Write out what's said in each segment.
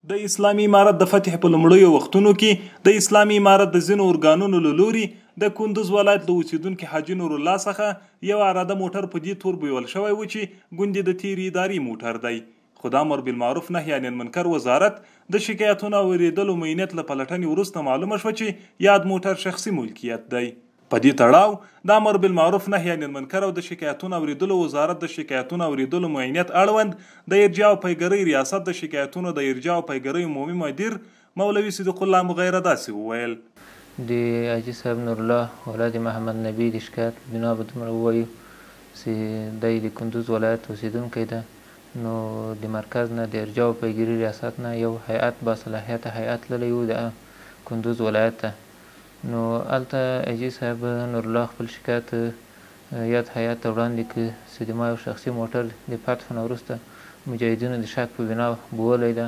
د اسلامي امارت د فتح په لومړیو وختونو کې د اسلامي امارت د ځینو ارګانونو له لوري د کندوز ولایت له اوسېدونکي حاجي نورالله څخه یو عراده موټر په دې تور بیول شوی و چې ګوندې د تېرې ادارې موټر دی، خو د امر بالمعروف نهی عن المنکر وزارت د شکایتونو اورېدلو معینیت له پلټنې وروسته معلومه شوه چې یاد موټر شخصي ملکیت دی. په دې تړاو د امر بالمعروف نهی عن المنکر او د شکایتونو اورېدلو وزارت د شکایتونو اورېدلو معینیت اړوند د ارجاع او پیګرۍ ریاست د شکایتونو د ارجاع او پیګرۍ عمومي مدیر مولوي صدیق الله مغیره داسې وویل. د حاجي صاحب نورالله ولد محمد نبي د شکایت په بنا به دومره ووایو چې دی د کندوز ولایت اوسېدونکی ده، نو د مرکز نه د ارجاع او پیګري ریاست نه یو هیئت باصلاحیته هیئت تللی و د کندوز ولایت ته، نو هلته حاجي صاحب نورالله خپل شکایت یاد هیئت ته وړاندې کړ چې د ما یو شخصي موټر د فتح نه وروسته مجاهدینو د شک په بنا بولی ده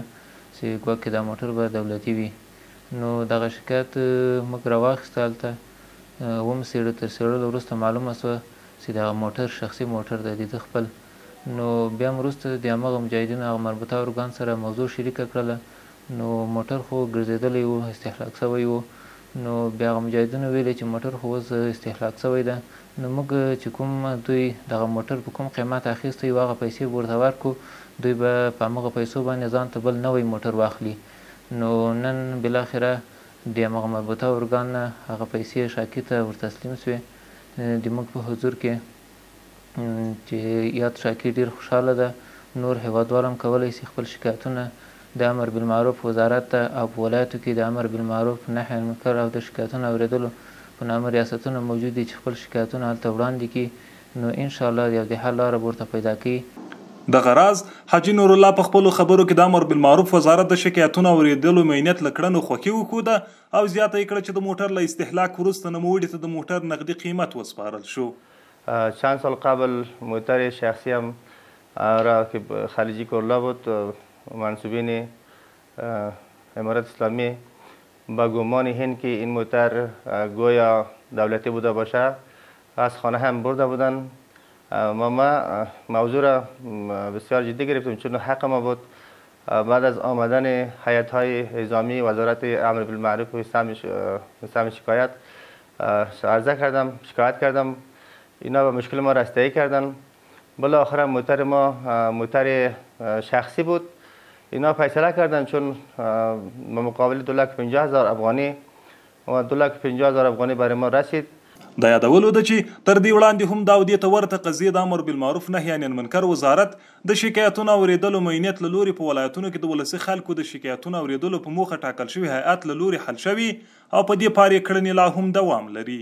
چې ګواکې دا موټر به دولتي وي. نو دغه شکایت موږ راواخیسته، هلته وم څېړه، تر څېړلو وروسته معلومه شوه چې دغه موټر شخصي موټر دی د ده خپل. نو بیا هم وروسته د همغه مجاهدینو هغه مربوطه ارګان سره موضوع شریکه کړله، نو موټر خو ګرځېدلی و، استهلاک شوی و. نو بیا هغه مجاهدینو ویلې چې موټر خو اوس استهلاک شوی ده، نو موږ چې کوم دوی دغه موټر په کوم قیمت اخیستی و هغه پیسې به ورته ورکړو، دوی به په همغه پیسو باندې ځان ته بل نوی موټر واخلي. نو نن بالاخره د همغه مربوطه ارګان نه هغه پیسې شاکي ته ورتسلیم شوې د موږ په حضور کې، چې یاد شاکي ډېر خوشحاله ده. نور هېوادوال هم کولی شي خپل شکایتونه د امر بالمعروف وزارت ته او په ولایتو کې د امر بالمعروف نهی عن المنکر او د شکایتونو اورېدلو په نامه ریاستونه موجود دي چې خپل شکایتونه هلته وړاندې کړي، نو انشاءالله یو د حل لاره به ورته پیدا کوي. دغه راز حاجي نورالله په خپلو خبرو کې د امر بالمعروف وزارت د شکایتونو اورېدلو معینیت له کړنو خوښي وښوده او زیاته یې کړه چې د موټر له استهلاک وروسته نوموړي ته د موټر نغدي قیمت وسپارل شو. چند سال قبل موتر شخصی هم را که خلیجی کورلا بود، منسوبین امارت اسلامی با گمان هند که این موتر گویا دولتی بوده باشه از خانه هم برده بودن. ما موضوع را بسیار جدی گرفتیم چون حق ما بود. بعد از آمدن هیئت های اعزامی وزارت امر بالمعروف و سهم شکایت عرضه کردم، شکایت کردم، اینا به مشکل ما رسیدگی کردن. بالاخره موتر ما موتر شخصی بود، اینا فیصله کردن چون به مقابل 2,50,000 افغانی و 2,50,000 افغانی برای ما رسید. د یادولو ده چې تر دې وړاندې هم دا او دې ته ورته قضیې د امر بالمعروف نهی عن المنکر وزارت د شکایتونو اورېدلو معینیت له لوري په ولایتونو کې د ولسي خلکو د شکایتونو اورېدلو په موخه ټاکل شوي هیئت له لوري حل شوې او په دې پار یې کړنې لا هم دوام لري.